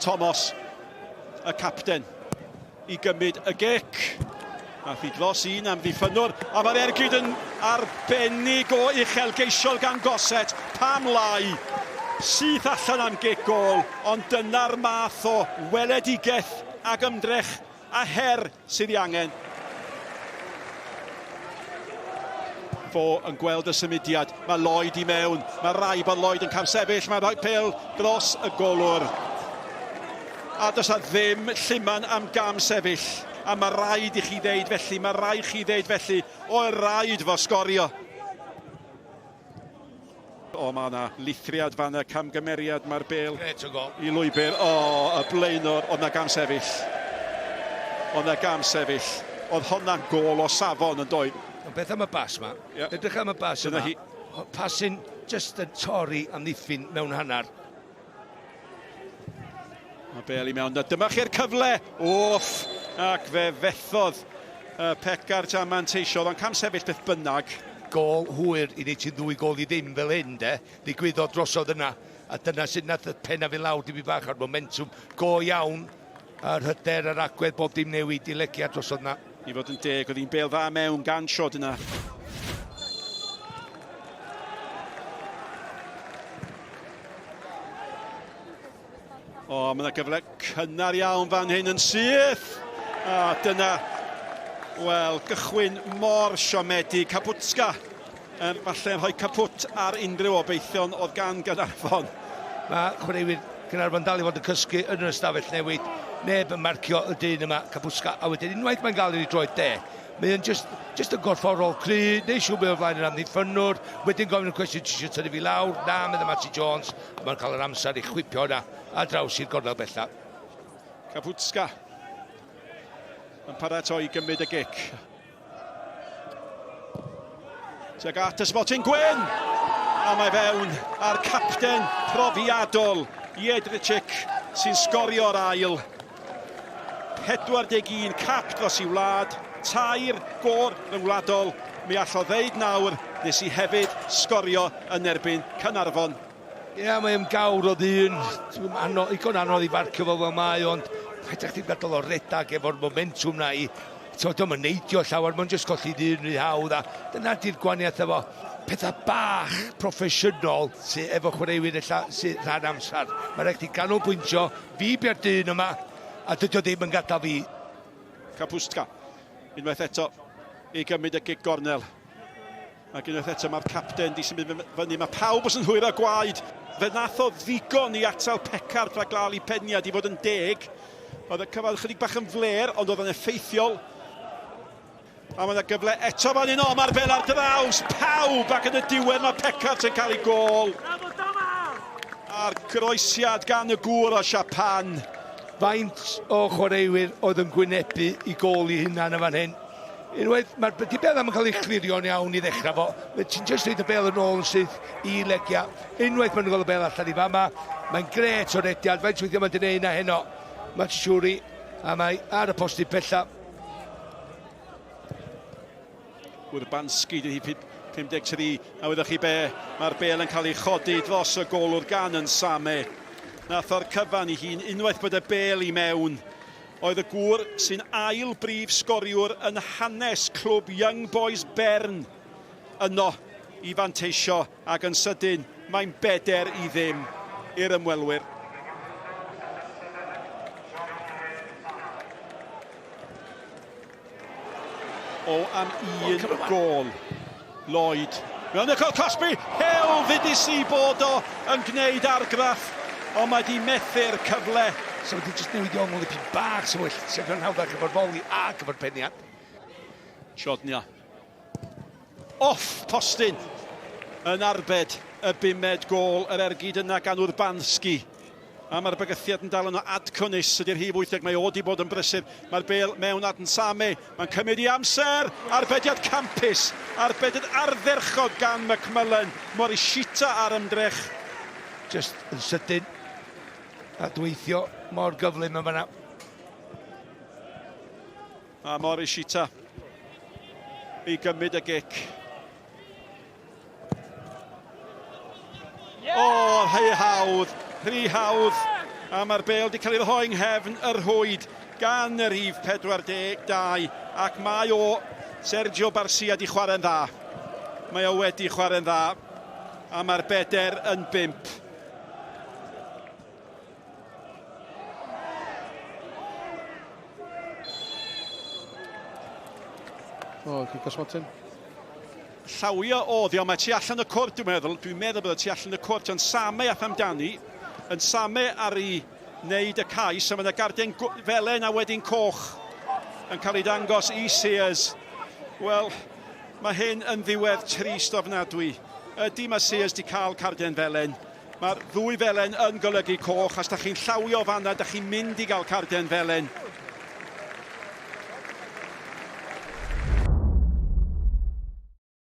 Thomas, y capten, i gymryd y gic. Nath hi dros un am ddiffynwr, a mae'r ergyd yn arbennig o uchelgeisiol gan Gossett. Pam lai? Syth allan am gic gôl, ond dyna'r math o weledigaeth ag ymdrech a her sydd ei angen. Fo yn gweld y symudiad, mae Lloyd i mewn, mae rai bod Lloyd yn camsefyll, mae'n rhoi pêl dros y golwr. A does na ddim lluman am gam sefyll, a mae rhaid i chi ddeud felly, mae rhaid chi ddeud felly, o rhaid fo sgorio. O, mae yna lithriad fan y camgymeriad, mae'r bel i lwybr. O, y blaenor, oedd na gam sefyll. Oedd na gam sefyll. Oedd honna'n gôl o safon yn doedd. Ond beth am y bas ma? Yeah. Edrych am y bas yma. Hi. Pasyn just yn torri amddiffyn mewn hanner. Mae bel i mewn. Dyma chi'r cyfle. Wff! Ac fe fethodd uh, Pecart a manteisiodd, ond cam sefyll beth bynnag. Gôl hwyr i wneud ti'n ddwy gôl i ddim fel hyn, de. Ddigwyddodd drosodd yna. A dyna sut nath y penna fi lawr dipyn bach ar momentum go iawn. A'r hyder, yr agwedd, bob dim newid i Legia drosodd yna. I fod yn deg, oedd hi'n bêl dda mewn gan Siod yna. O, mae yna gyfle cynnar iawn fan hyn yn syth. A dyna, wel, gychwyn mor siomedig. Kaputska, um, falle yn rhoi caput ar unrhyw obeithion oedd gan Gaernarfon. Mae chwaraewyr Caernarfon dal i fod yn cysgu yn yr ystafell newid. Neb yn marcio y dyn yma, Kaputska. A wedyn unwaith mae'n gael ei droed de, Mae o'n just, just yn gorfforol cry, neu siw beth o flaen yr amddiffynnwr, wedyn gofyn y cwestiwn, ti eisiau tynnu fi lawr? Na, meddai Matty Jones, a mae'n cael yr amser i chwipio yna a draws i'r gornel bella. Kaputska yn paratoi i gymryd y gic. Tuag at y smotyn gwyn! A mae fewn a'r capten profiadol Jedrzejczyk sy'n sgorio'r ail. 41 cap dros i wlad, tair gôr ryngwladol, mi all o ddeud nawr, nes i hefyd sgorio yn erbyn Caernarfon. Ie, yeah, mae yn gawr o ddyn, ano, igon anodd i farcio fo fel mae, ond paid chdi'n gadael o redag efo'r momentwm na i, ti'n dio'm yn neidio llawer, mae'n jyst colli ddyn rhy hawdd, a dyna di'r gwaniaeth efo pethau bach proffesiynol sydd efo chwaraewyr ella sydd rhan amser. Mae rhaid chdi ganolbwyntio, Fi bia'r dyn yma, a dydy o ddim yn gadael fi. Kapustka, unwaith eto, i gymryd y gig gornel. Ac unwaith eto mae'r capten di symud fyny. Mae pawb os yn hwyr a gwaed. Fe nath o ddigon i atal Pecard rhag gael ei peniad i fod yn deg. Oedd y cyfan chydig bach yn fler, ond oedd yn effeithiol. A mae yna gyfle eto fan hyn, o, mae'r bel ar draws pawb ac yn y diwedd mae Pecart yn cael ei gôl. A'r groesiad gan y gŵr o Siapan. Faint o chwaraewyr oedd yn gwynebu i gôl i hunan yn fan hyn? Unwaith, mae'r di bel am yn cael ei chlirio'n iawn i ddechrau fo. Ti'n just rhaid y bel yn ôl yn syth i Legia. Unwaith maen nhw'n cael y bel allan i fama, mae'n gret o rediad. Faint weithiau mae'n gwneud yna heno? Matsuri, a mae ar y postyn pella. Urbanski, dydy hi 53, a wyddoch chi be, mae'r bel yn cael ei chodi dros y golwr gan yn Same. Nath o'r cyfan i hun unwaith bod y bel i mewn. Oedd y gŵr sy'n ail brif sgoriwr yn hanes clwb Young Boys Bern yno i fanteisio ac yn sydyn mae'n 4-0 i'r ymwelwyr. O am un gôl. Lloyd. Mewn y cael cosbi. Hill ddudis i bod o yn gwneud argraff, ond mae di methu'r cyfle. So wedi jyst newid i ongl dipyn bach, so well sefyll yn hawddach efo'r foli ac efo'r peniad. Siodnia. Off postyn yn arbed y bumed gôl yr ergyd yna gan Urbanski. A mae'r bygythiad yn dal yno. Adconis ydy'r rhif 80. Mae o wedi bod yn brysur. Mae'r bel mewn at Nsame. Mae'n cymryd i amser. Arbediad campus. Arbediad ardderchog gan McMullen. Morishita ar ymdrech. Just yn sydyn. A dweithio mor gyflym yn fanna. A Morishita i gymryd y gic. O, rhy hawdd, rhy hawdd. A mae'r bêl wedi cael ei rhoi yng nghefn y rhwyd gan y rhif 42 ac mae o, Sergio Barcia, di chwarae'n dda. Mae o wedi chwarae'n dda a mae'r beder yn bump. O, cic o smotyn. Llawio oedd o, mae tu allan y cwrt dwi'n meddwl, dwi'n meddwl bod o tu allan y cwrt, ond Same ath amdani, yn Same ar ei wneud y cais, a mae yna garden felen a wedyn coch yn cael ei dangos i Sears. Wel, mae hyn yn ddiwedd trist ofnadwy. Ydy mae Sears di cael carden felen. Mae'r ddwy felen yn golygu coch. Os da chi'n llawio fanna, da chi'n mynd i gael carden felen.